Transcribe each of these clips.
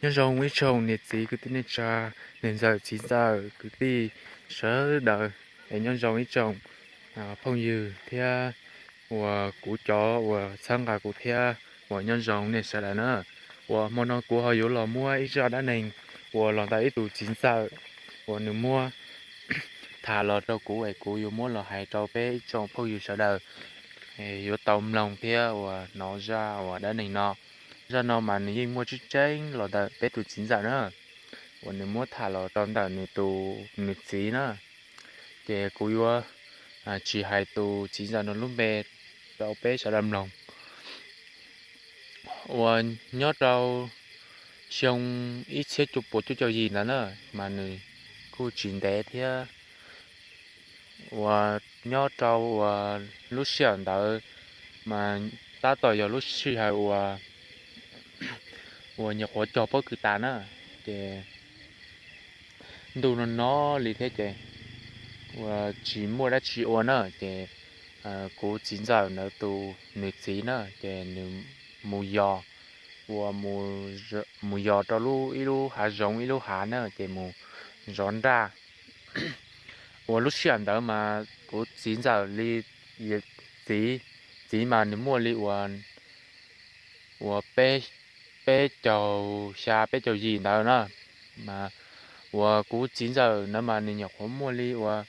Nyob zoo ib tsoom niam txiv kwv tij neej tsa, niam ntxawm txiv ntxawm kwv tij sawv daws, es nyob zoo ib tsoom phooj ywg thiab uas kuv cov uas txhawb nqa kuv thiab uas nyob zoo nej sawv daws na. Uas hmo no kuv ho yuav los muab ib zaj dab neeg uas los ntawm ib tus txiv ntxawm uas nws muab tham los rau kuv es kuv yuav muab los hais rau peb ib tsoom phooj ywg sawv daws yuav tau mloog thiab uas hnov zaj uas dab neeg no. Zaj no mas nws yeej muaj tseeb tseeb los ntawm peb tus txiv ntxawm na, uas nws muab tham los rau ntawm nws tus nws txiv na. Ces kuv yuav tsis hais tus txiv ntxawm no lub npe rau peb sawv daws mloog. Uas nyob rau xyoo ib txhiab cuaj puas cuaj caum yim ntawd na, mas nws kuj tsis ntev thiab. Uas nyob rau uas lub sij hawm ntawd mas tab tom yog lub sij hawm uas uas nyuam qhuav cog pob kws tas na, ces ntuj no no li thiab ces uas tsis muaj dab tsi ua na, ces kuv txiv ntxawm ntawd tus nws txiv na, ces nws mus yos, uas mus yos rau lub ib lub hav zoov ib lub hav na, ces mus zov nraj. Uas lub sij hawm ntawd mas kuv txiv ntxawm li txiv, txiv mas nws muaj li uas uas peb caug xya peb caug yim ntawd na, mas uas kuv txiv ntxawm ntawd mas nws nyuam qhuav muaj li uas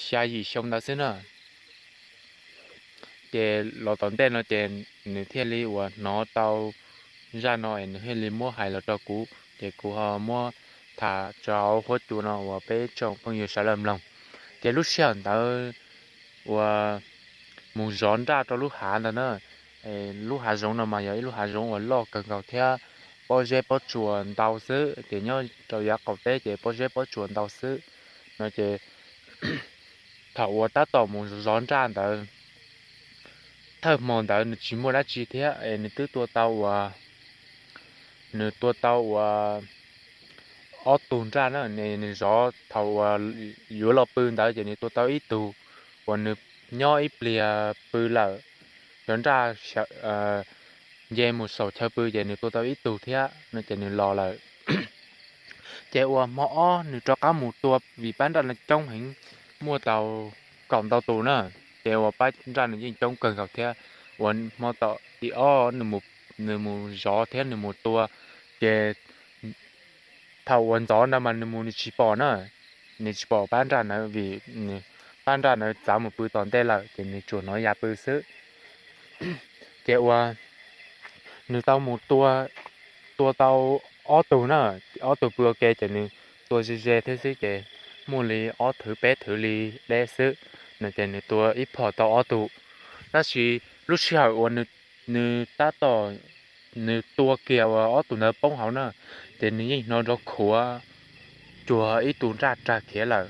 xya yim xyoo ntawd xwb na. Ces los tom ntej no ces nws thiaj li uas hnov tau zaj no es nws thiaj li muab hais los rau kuv, ces kuv ho muab tham rau huab cua no uas peb tsoom phooj ywg sawv daws mloog. Ces lub sij hawm ntawd uas mus zov nraj rau lub hav ntawd na, lub hav zoov no mas yog ib lub hav zoov uas loj kawg nkaus thiab pob zeb pob tsuas ntau xwb, ces nyob rau yav qaum teb ces pob zeb pob tsuas ntau xwb no ces thaum uas tab tom mus zov nraj ntawd, thawj hmo ntawd nws tsis muaj dab tsi thiab es nws twb tua tau uas, nws tua tau uas ob tug nraj na, nws zov thaum uas yuav los pw ntawd ces nws tua tau ib tug, uas nws nyob ib pliag pw lawm, cov nraj nce mus saum chaw pw ces nws tua tau ib tug thiab no ces nws los lawm. Ces uas hmo ob nws rov qab mus tua vim pab nraj no coob heev, muaj tau kaum ntau tus na, ces uas pab nraj nws yeej coob kawg nkaus thiab. Uas hmo tom tim ob nws mus zov thiab nws mus tua, ces thaum uas ntxov ntawd mas nws mus nws tsis pom na, nws tsis pom pab nraj ntawd vim pab nraj ntawd txav mus pw tom ntej lawm ces nws tsuas hnov ya pw xwb. Ces uas nws tau mus tua, tua tau ob tug na, ob tug pw ua ke ces nws tua ze ze thiab xwb ces muaj li ob thwv peb thwv li deb xwb no ces nws tua ib phom tau ob tug. Tab sis lub sij hawm uas nws tab tom, nws tua kiag uas ob tug ntawd poob hauv na, ces nws yeej hnov nrov khuav cuag ib tug nraj rag khiav lawm.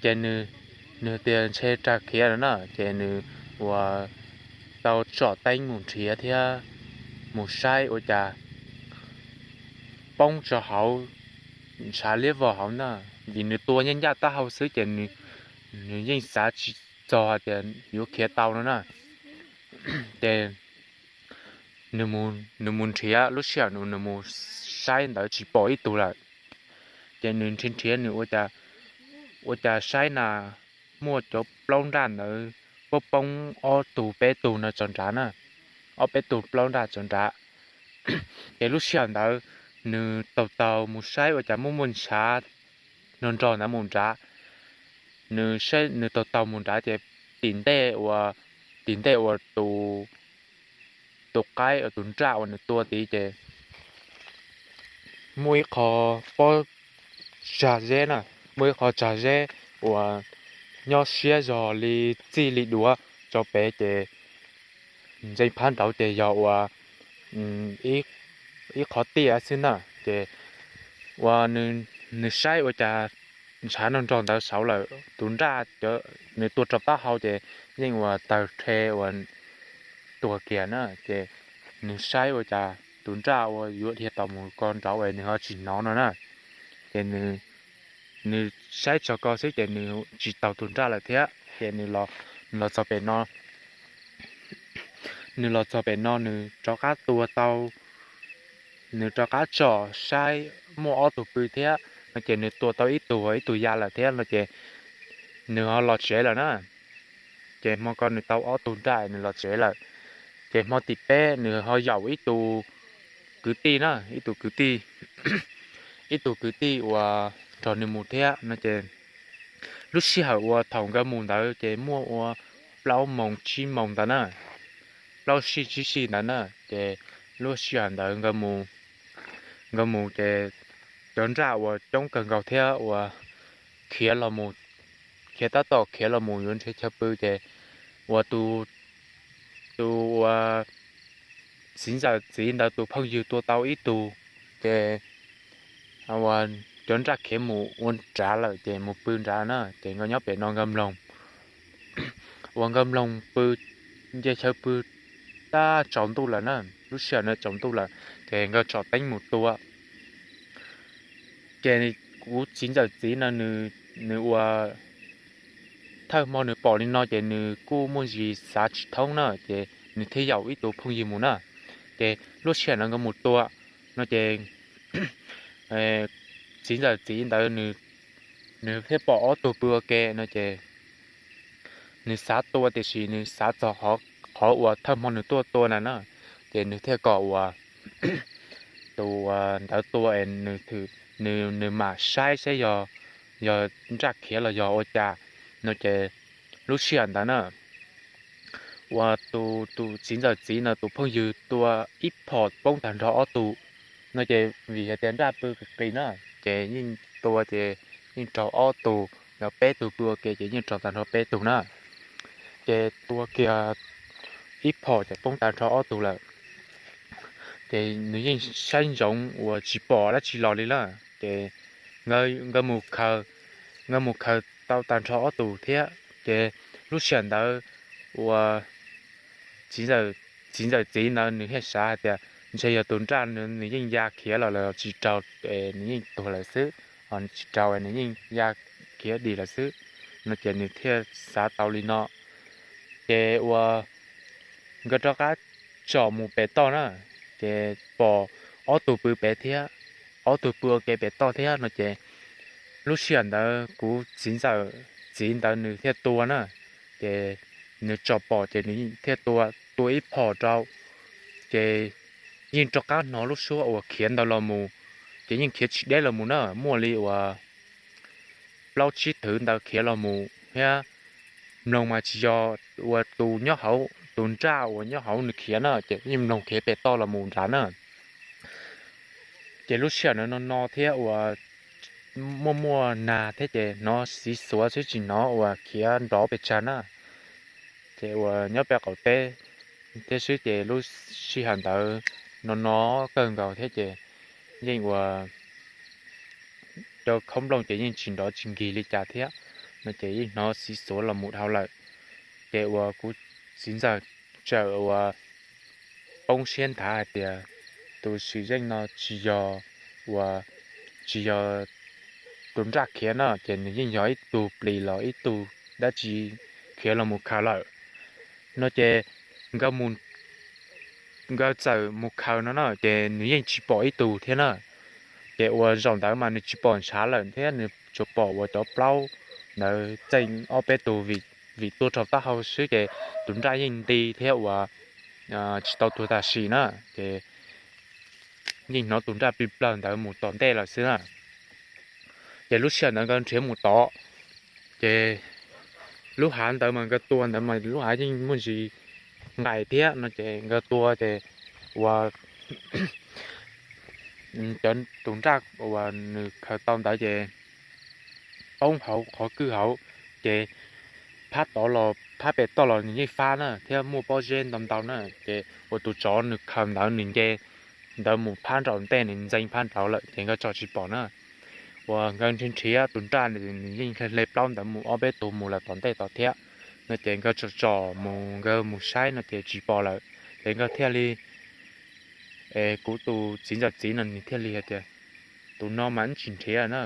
Ces nws tias ntshe rag khiav lawm na, ces nws uas tau tsom teeb mus nrhiav thiab mus saib ua cas poob rau hauv ntshav liab vog hauv na, vim nws tua ncaj ncaj taub hau xwb ces nws yeej xav tsis txog hais tias yuav khiav tau no na. Ces nws mus nrhiav, lub sij hawm nws mus saib ntawd tsis pom ib tug lawm. Ces nws nrhiav nrhiav nws ua cas saib na, muaj cov plaub nraj ntawd poob poob ob tug peb tug no tso nrad na, ob peb tug plaub nraj tso nrad. Ces lub sij hawm ntawd nws taug taug mus saib ua cas muaj muaj ntshav nrog nrog ntawd mus nrad. Nws saib, nws taug taug mus nrad ces tim ntej uas, tim ntej uas tus, tus qaib uas tus nraj uas nws tua tid ces muaj ib qho pob tsag zeb na, muaj ib qho tsag zeb uas nyob siab zog li txij li duav rau pem ces ntseej phab nraud ces yog uas ib qhov tiaj xwb na. Ces uas nws saib ua cas ntshav nrog nrog ntawd saud lawm, tus nraj nws tua rau taub hau ces yeej uas tawg rhe uas tuag kiag na. Ces nws saib ua cas tus nraj uas yuav dhia tau mus ko nraud es nws ho tsis hnov no na. Ces nws saib txog ko xwb ces nws tsis taug tus nraj lawm thiab ces nws los txog pem no, nws los txog pem no nws rov qab tua tau nws rov qab tsom saib muaj ob tug pw thiab no ces nws tua tau ib tug, ib tug ya lawm thiab no ces nws ho los tsev lawm na. Ces hmo ko nws tau ob tug nraj nws los tsev lawm. Ces hmo tim peb nws ho yaum ib tug kwv tij na, ib tug kwv tij, ib tug kwv tij uas nrog nws mus thiab no ces lub sij hawm uas thaum nkawd mus ntawd ces muaj ua plaub moos tsib moos ntawd na, plaub sij tsib sij ntawd na. Ces lub sij hawm ntawd nkawd mus ces cov nraj uas coob kawg nkaus thiab uas khiav los mus, khiav tab tom khiav los mus yuav nrhiav chaw pw ces uas tus, tus uas txiv ntxawm txiv ntawd tus phooj ywg tua tau ib tug, ces uas cov nraj khiav mus ua nrad lawm ces mus pw nrad na ces nkawd nyob pem no nkawd mloog, uas nkawd mloog pw, nce chaw pw tab tsaus ntuj lawm na, lub sij hawm no tsaus ntuj lawm ces nkawd tsom teeb mus tua. Ces kuv txiv ntxawm txiv no nws ua thawj hmo nws pom li no ces nws kuj muaj ntsis xav tsis thoob na ces nws thiaj yaum ib tug phooj ywg mus na. Ces lub sij hawm no nkawd mus tua no ces txiv ntxawm txiv ntawd nws thiaj pom ob tug pw ua ke no ces nws xav tua tiam sis nws xav txog qhov uas thawj hmo nws tuaj tua na na, ces nws thiaj kom uas tus ntawd tua es nws, nws mam saib saib yog, yog nraj khiav los yog ua cas no ces lub sij hawm ntawd na uas tus, tus txiv ntxawm txiv no tus phooj ywg tua ib phom poob tag nrho ob tug no ces vim hais tias nraj pw qis qis na ces yeej tua ces yeej raug ob tug, yog peb tug pw ua ke ces yeej raug tag nrho peb tug na. Ces tua kiag ib phom ces poob tag nrho ob tug lawm. Ces nws yeej saib ntsoov uas tsis pom dab tsi los li na. Ces nkawd mus khaws, nkawd mus khaws tau tag nrho ob tug thiab ces lub sij hawm ntawd uas txiv ntxawm txiv ntxawm txiv ntawd nws thiaj xav hais tias ntshe yog tus nraj nws yeej ya khiav los lawm tsis raug, nws yeej tuag lawm xwb, ho nws tsis raug nws yeej ya khiav dim lawm xwb no ces nws thiaj xav tau li no. Ces uas nkawd rov qab tsom mus pem toj na, ces pom ob tug pw pem thiab, ob tug pw ua ke pem toj thiab no ces lub sij hawm ntawd kuv txiv ntxawm txiv ntawd nws thiaj tua na, ces nws tsom pom ces nws thiaj tua, tua ib phom rau, ces yeej rov qab hnov lub suab uas khiav ntawd los mus, ces yeej khiav tsis deb los mus na, muaj li uas plaub tsib thwv ntawd khiav los mus thiab. Mloog mas tsis yog uas tus nyob hauv, tus nraj uas nyob hauv nws khiav na, ces yeej mloog khiav pem toj los mus nrad na. Ces lub sij hawm no no no thiab uas muaj muaj nag thiab ces hnov xiv xuav xwb tsis hnov uas khiav nrov pes tsawg na. Ces uas nyob pem qaum teb thiab xwb ces lub sij hawm ntawd no no kawg nkaus thiab ces yeej uas cov khaub nplooj ces yeej tsis nrov tsis nkig li cas thiab no ces yeej hnov xiv xuav los mus dhau lawm. Ces uas kuv txiv ntxawm txawm uas poob siab nthav hais tias tus sim zeej no tsis yog uas, tsis yog tus nraj khiav no ces nws yeej yog ib tug plis los ib tug dab tsi khiav los mus khaws lawm no ces nkawd txawm mus khaws no na ces nws yeej tsis pom ib tug thiab na. Ces uas zaum ntawd mas nws tsis pom ntshav lawm thiab nws tsuas pom uas cov plaub ntawd txeej ob peb tug vim tuaj rau taub hau xwb ces tus nraj yeej nti thiab uas tsis tau tuag tam sim na. Ces yeej hnov tus nraj plig plawg ntawd mus tom ntej lawm xwb na. Ces lub sij hawm ntawd nkawd nrhiav mus tod, ces lub hav ntawd mas nkawd tua ntawd mas lub hav yeej muaj ntsis nqaim thiab no ces nkawd tua ces uas cov tus nraj uas nws khaws tau ntawd ces poob hauv qhov kwj hauv, ces phab tod los phab pem toj los nws yeej fab na thiab muaj pob zeb ntau ntau na. Ces uas tus tsov nws khaws ntawd nws nce ntawd mus phab nraum ntej, nws ntxeev phab nraud lawm ces nkawd tsom tsis pom na. Uas nkawd nrhiav nrhiav tus nraj nws yeej hle plaub ntawd mus ob peb tug mus lawm tom ntej tod thiab no ces nkawd tsom tsom mus nkawd mus saib no ces tsis pom lawm. Ces nkawd thiaj li, es kuv tus txiv ntxawm txiv no nws thiaj li hais tias tus no mas wb tsis nrhiav na,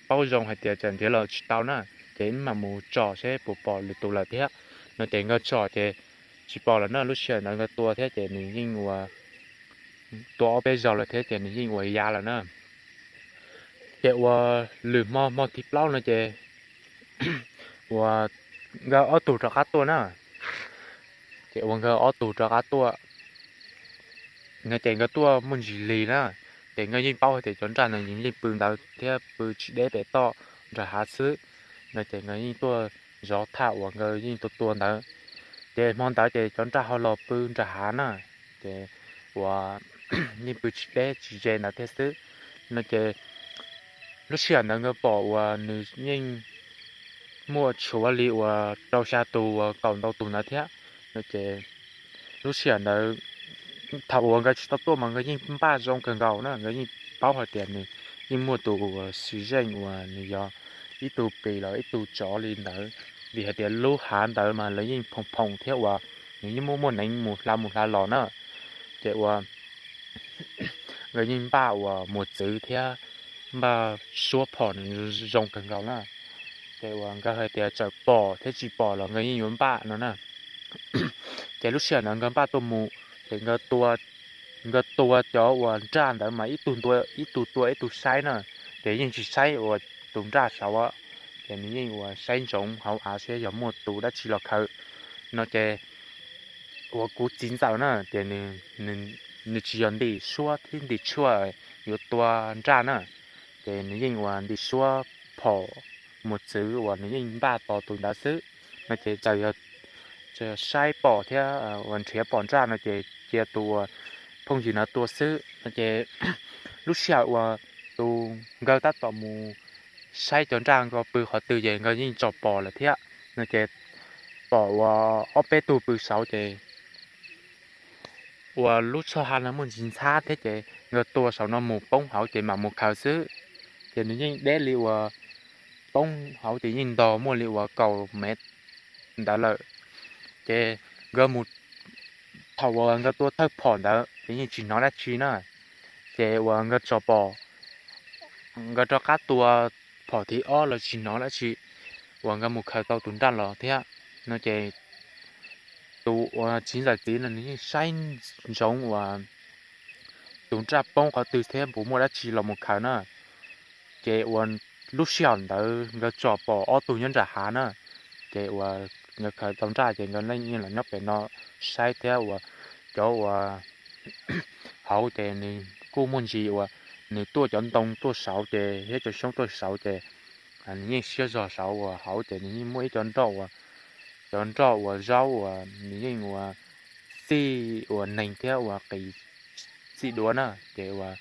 paub zoo hais tias txawm nrhiav los tsis tau na, ces wb mam mus tsom seb puas pom lwm tus lawm thiab no ces nkawd tsom ces tsis pom lawm na. Lub sij hawm ntawd nkawd tua thiab ces nws yeej uas tua ob peb zaug lawm thiab ces nws yeej ua ya lawm na. Ces ua lwm hmo, hmo thib plaub no ces ua nkawd ob tug rov qab tuaj na. Ces ua nkawd ob tug rov qab tuaj no ces nkawd tuaj muaj ntsis lig na, ces nkawd yeej paub hais tias cov nraj no yeej pw ntawd thiab pw tsis deb pem toj nram hav xwb no ces nkawd yeej tuaj zov thaj uas nkawd yeej tua tua ntawd. Ces hmo ntawd ces cov nraj ho los pw nram hav na, ces uas yeej pw tsis deb tsis ze ntawd thiab xwb no ces lub sij hawm ntawd nkawd pom uas nws yeej muaj tshuav li uas rau xya tus uas kaum ntau tus ntawd thiab no ces lub sij hawm ntawd thaum uas nkawd tsis tau tuaj mas nkawd yeej npaj zoo kawg nkaus na, nkawd yeej paub hais tias nws yeej muaj tus uas xwm zeej uas nws yog ib tug plis los ib tug tsov li ntawd, vim hais tias lub hav ntawd mas lawv yeej phoom phoom thiab uas nws yeej muaj muaj neev mus hla mus hla los na. Ces ua nkawd yeej npaj uas mus txwv thiab npaj suab phom nws zoo kawg nkaus na. Ces uas nkawd hais tias txawm pom thiab tsis pom los nkawd yeej yuav npaj no na. Ces lub sij hawm ntawd nkawd npaj tuaj mus, ces nkawd tua cov uas nraj ntawd mas ib tug tua ib tug saib na, ces yeej tsis saib uas tus nraj saud, ces nws yeej uas saib ntsoov hauv av saib yog muaj tus dab tsi los khaws no ces uas kuv txiv ntxawm na ces nws tsis yog ntim suab thiab ntim tshuaj yuav tua nraj na, ces nws yeej uas ntim suab phom mus txwv uas nws yeej npaj tos tus ntawd xwb no ces txawm yog saib pom thiab uas nrhiav pom nraj no ces cia tus uas phooj ywg ntawd tua xwb no ces lub sij hawm uas tus nkawd tab tom mus saib cov nraj nkaus pw qhov twg ces nkawd yeej tso pom lawm thiab no ces pom uas ob peb tug pw saud ces uas lub txhoj ha no muaj ntsis ntxhab thiab ces nkawd tua saum no mus poob hauv ces mam mus khaws xwb. Ces nws yeej deb li uas poob hauv ces yeej ntog muaj li uas kaum mev ntawd lawm. Ces nkawd mus, thaum uas nkawd tua thawj phom ntawd ces yeej tsis hnov dab tsi na, ces uas nkawd tso pom, nkawd rov qab tua phom thib ob los tsis hnov dab tsi uas nkawd mus khaws tau tus nraj los thiab no ces tus uas txiv ntxawm txiv no nws yeej saib ntsoov uas tus nraj poob qhov twg thiab puas muaj dab tsi los mus khaws na. Ces uas lub sij hawm ntawd nkawd tso pom ob tug nyob nram hav na, ces uas nkawd khaws tau nraj ces nkawd yeej los nyob pem no saib thiab uas cov uas hauv ces nws kuj muaj ntsis uas nws tuaj cov ntoo tuaj saud ces thiab cov xyoob tuaj saud ces nws yeej siab zog saud uas hauv ces nws yeej muaj ib co nroj uas, cov nroj uas zaub uas nws yeej uas txij uas neeg thiab uas qis txij duav na, ces uas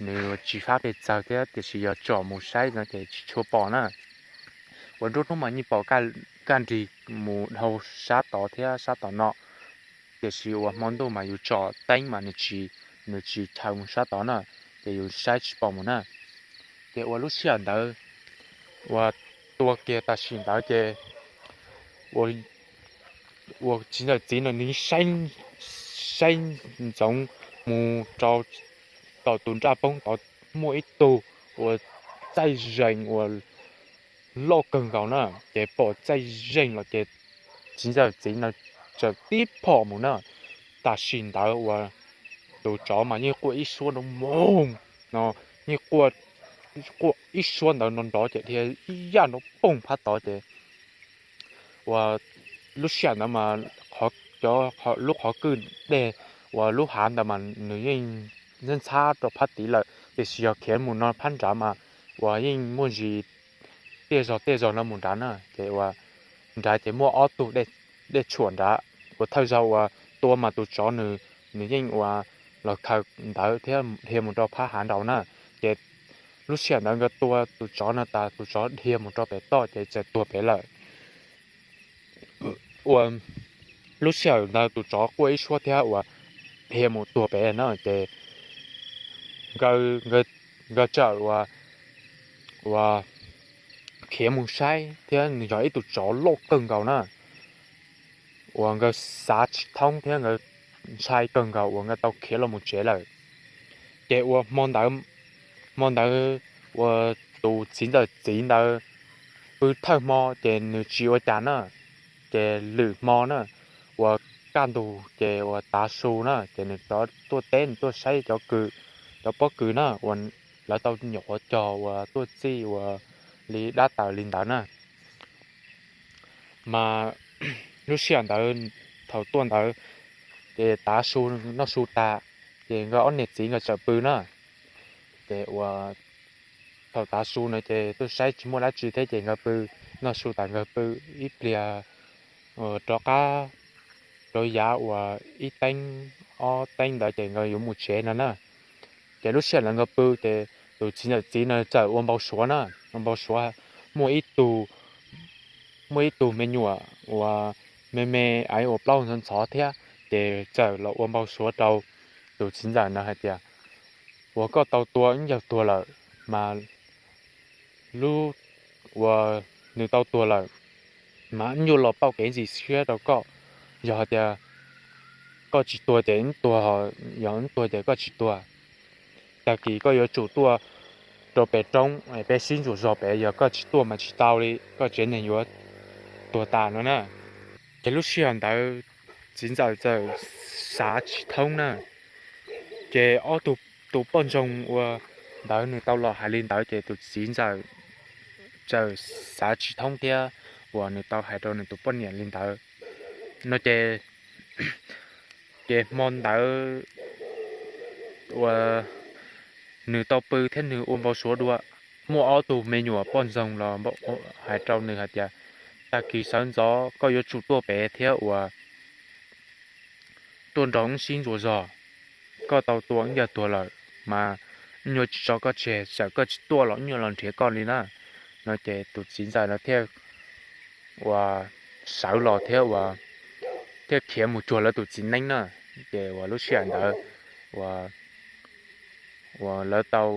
nws tsis fab pes tsawg thiab tiam sis yog tsom mus saib no ces tsis tshua pom na. Uas nruab hnub mas yeej pom kaj nrig mus dhau sab tod thiab sab tom no, tiam sis uas hmo ntuj mas yus tsom teeb mas nws tsis, nws tsis chaws mus sab tod na, ces yus saib tsis pom mus na. Ces uas lub sij hawm ntawd uas tua kiag tam sim ntawd ces uas txiv ntxawm txiv no nws saib ntsoov mus rau tom tus nraj poob tod muaj ib tug uas txaij zeeg uas loj kawg nkaus na, ces pom txaij zeeg los ces txiv ntxawm txiv no txawm tib phom mus na. Tam sim ntawd uas tus tsov mas yeej quaj ib suab nrov moog no, yeej quaj ib suab ntawd nrov nrov ces dhia ib yaj nrov poog phab tod ces uas lub sij hawm ntawd mas cov, lub qhov kwj deg uas lub hav ntawd mas nws yeej ntxhab rau phab tid lawm, tiam sis yog khiav mus no phab nrad mas uas yeej muaj ntsis tiaj zog tiaj zog no mus nrad na, ces uas nrad ces muaj ob tug dej tshuam nrad, uas thawj zaug uas tua mas tus tsov nws, nws yeej uas los khaws ntawd thiab dhia mus rau phab hav nraud na. Ces lub sij hawm ntawd nkawd tua tus tsov no tas tus tsov dhia mus rau pem toj ces txawm tuag pem lawm. Uas lub sij hawm ntawd tus tsov quaj ib suab thiab uas dhia mus tuag pem na, ces nkawd, nkawd tsawm uas, uas khiav mus saib thiab nws yog ib tug tsov loj kawg nkaus na, uas nkawd xav tsis thoob thiab nkawd ntshai kawg nkaus uas nkawd tau khiav los mus tsev lawm. Ces uas hmo ntawd, hmo ntawd uas tus txiv ntxawm txiv ntawd pw thawj hmo ces nws tsis ua cas na, ces lwm hmo na, uas kaj ntug ces uas tav su na ces nws rov tuaj teb, nws tuaj saib cov kws, cov pob kws na uas lawv tau nyuam qhuav cog uas tuaj txij uas li dab taws li ntawd na. Mas lub sij hawm ntawd, thaum tuaj ntawd ces tav su, noj su tas ces nkawd ob niam txiv nkawd txawm pw na. Ces uas thaum tav su na ces tuaj saib tsis muaj dab tsi thiab ces nkawd pw, noj su tas nkawd pw ib pliag rov qab rau yav uas ib teeb ob teeb ntawd ces nkawd yuav mus tsev no na. Ces lub sij hawm ntawd nkawd pw ces tus txiv ntxawm txiv no txawm ua npau suav na, ua npau suav muaj ib tug, muaj ib tug me nyuam uas me me, ua plaub ntxhov ntxhov thiab, ces txawm los ua npau suav rau tus txiv ntxawm no hais tias uas koj tau tua ib yawg tuag lawm, mas lub uas nws tau tuag lawm mas wb yuav los pauj kev ntxim siab rau koj. Yog hais tias koj tsis tuag ces wb tuag, yog wb tuag ces koj tsis tuag. Tag kis koj yuav tsum tuaj rau pem roob peb sib ntsuas zog pem, yog koj tsis tuaj mas tsis tau li, koj tsev neeg yuav tuag tas no na. Ces lub sij hawm ntawd txiv ntxawm txawm xav tsis thoob na. Ces ob tug, tus poj ntxoog uas ntawd nws tau los hais li ntawd ces tus txiv ntxawm txawm xav tsis thoob thiab uas nws tau hais rau nws tus poj niam li ntawd no ces, ces hmo ntawd uas nws tau pw thiab nws ua npau suav dua, muaj ob tug me nyuam poj ntxoog los hais rau nws hais tias tag kis sawv ntxov koj yuav tsum tuaj pem thiab uas tuaj nrog wb sib ntsuas zog. Koj tau tua wb yawg tuag lawm mas wb yuav tsis tso koj tseg, txawm koj tsis tuaj los wb yuav los nrhiav koj li na. No ces tus txiv ntxawm no thiaj uas sawv los thiab uas thiaj khiav mus cuag lawv tus txiv neeb na. Ces uas lub sij hawm ntawd uas lawv tau,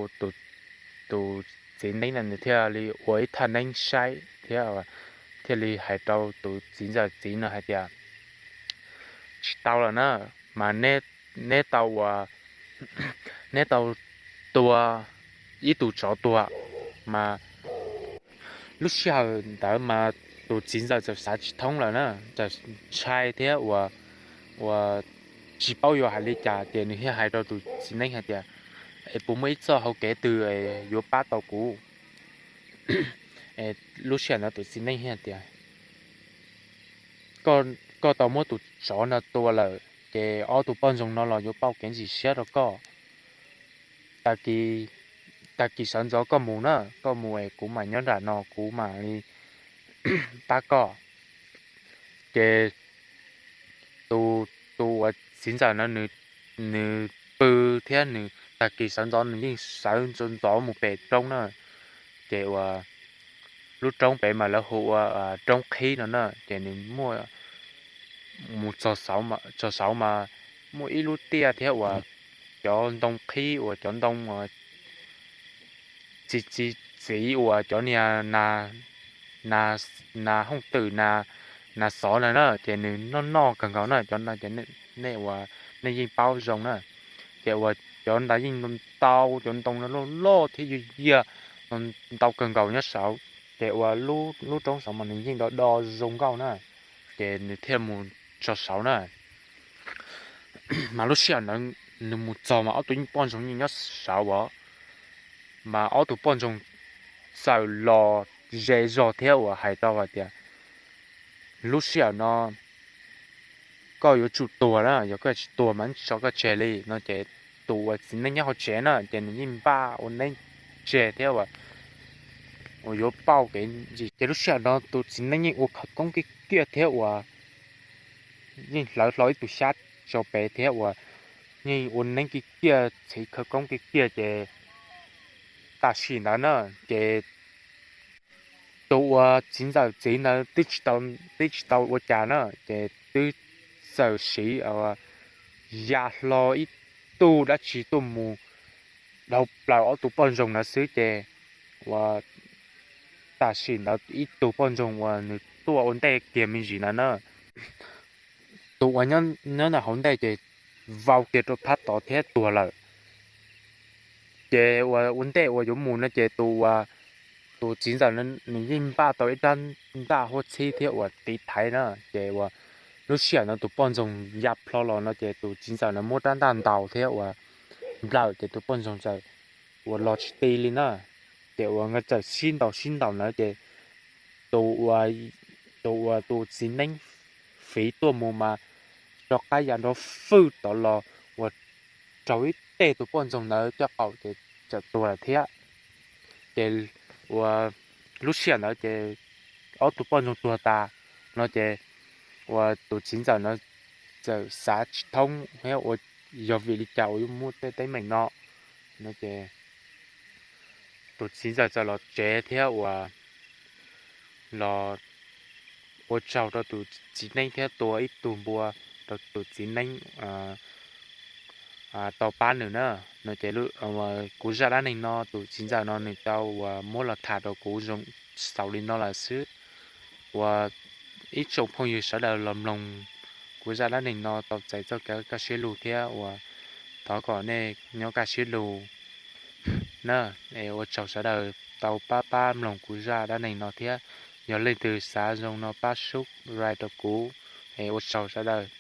tus txiv neeb no nws thiaj li ua ib thaj neeb saib thiab thiaj li hais rau tus txiv ntxawm txiv no hais tias tsis tau lawm na, mas neb tau ua, neb tau tua ib tug tsov tuag. Mas lub sij hawm ntawd mas tus txiv ntxawm txawm xav tsis thoob lawm na, txawm ntshai thiab uas, uas tsis paub yuav hais li cas ces nws thiaj hais rau tus txiv neeb hais tias es puas muaj ib txoj hau kev twg yuav pab tau kuv? Lub sij hawm no tus txiv neeb thiaj tias koj tau muab tus tsov no tua lawm ces ob tug poj ntxoog no los yuav pauj kev ntxim siab rau koj. Tag kis sawv ntxov koj mus na, koj mus es kuv mam nyob nram no kuv mam li pab koj. Ces tus, tus uas txiv ntxawm no nws pw thiab nws tag kis sawv ntxov nws yeej sawv ntxov mus pem roob na. Ces uas lub roob pem mas lawv hu ua roob qhib no na, ces nws muaj mus txog saud mas muaj ib lub tiaj thiab uas cov ntoo qhib uas cov ntoo txi txi txiv uas cov niag nas hooj twm, nas xov na na, ces nws noj noj kawg nkaus na. Cov no ces nej uas nej yeej paub zoo na, ces uas cov ntawd yeej ntau, cov ntoo no loj loj thiab yog yiag ntau kawg nkaus nyob saud. Ces uas lub roob saud mas nws yeej do do zoo nkauj na, ces nws thiaj mus txog saud na. Mas lub sij hawm ntawd nws mus txog mas ob tug yeej poj ntxoog yeej nyob saud as. Mas ob tug poj ntxoog txawm los ze zog thiab uas hais rau hais tias lub sij hawm no koj yuav tsum tuag na, yog koj tsis tuag mas tsis tso koj tseg li no. Ces tus uas txiv neeb nyob hauv tsev na ces nws yeej npaj ua neeb tseg thiab uas yuav pauj kev ntxim. Ces lub sij hawm no tus txiv neeb yeej ua khawv koob kiag kiag thiab uas yeej hlawv hlo ib tug xyab tso pem thiab uas yeej ua neeb kiag kiag, txhiv khawv koob kiag kiag. Ces tam sim ntawd na ces tus uas txiv ntxawm txiv ntawd twb tsis tau ua cas na, ces twb txawm siv ya hlo ib tug dab tsi tuaj mus dhau plaws ob tug poj ntxoog ntawd xwb ces uas tam sim ntawd ib tug poj ntxoog uas nws tuaj ua ntej kiag me ntsis ntawd na, tus uas nyob ntawm hauv ntej ces vau kiag rau phab tod thiab tuag lawm. Ces uas ua ntej uas yuav mus no ces tus uas, tus txiv ntxawm nws yeej npaj tau ib rab ntaj huab txhib thiab uas tiv thaiv na, ces uas lub sij hawm no tus poj ntxoog ya plho los no ces tus txiv ntxawm no muab rab ntaj ntaus thiab uas nplawm ces tus poj ntxoog txawm uas los tsis ti li na. Ces uas nkawd txawm sib ntaus sib ntaus na ces tus uas, tus uas tus txiv neeb fiv tuaj mus mas rov qab ya nrov fwj tod los uas raug ib teg tus poj ntxoog ntawd caj qaum ces txawm tuag lawm thiab. Ces uas lub sij hawm ntawd ces ob tug poj ntxoog tuag tas no ces uas tus txiv ntxawm no txawm xav tsis thoob thiab uas yog vim li cas uas yuav muaj tej teeb meem no no ces tus txiv ntxawm txawm los tsev thiab uas los ua tsaug rau tus txiv neeb thiab tua ib tug npua rau tus txiv neeb tau pab nws na. No ces kuv zaj dab neeg no tus txiv ntxawm no nws tau uas muab los tham rau kuv zoo xaus li no lawm xwb. Uas ib tsoom phooj ywg sawv daws los mloog kuv zaj dab neeg no tau txais txoj kev kaj siab lug thiab uas thov kom nej nyob kaj siab lug na. Es ua tsaug sawv daws tau pab pab mloog kuv zaj dab neeg no thiab. Yog leej twg xav zoo no pab subscribe rau kuv, es ua tsaug sawv daws.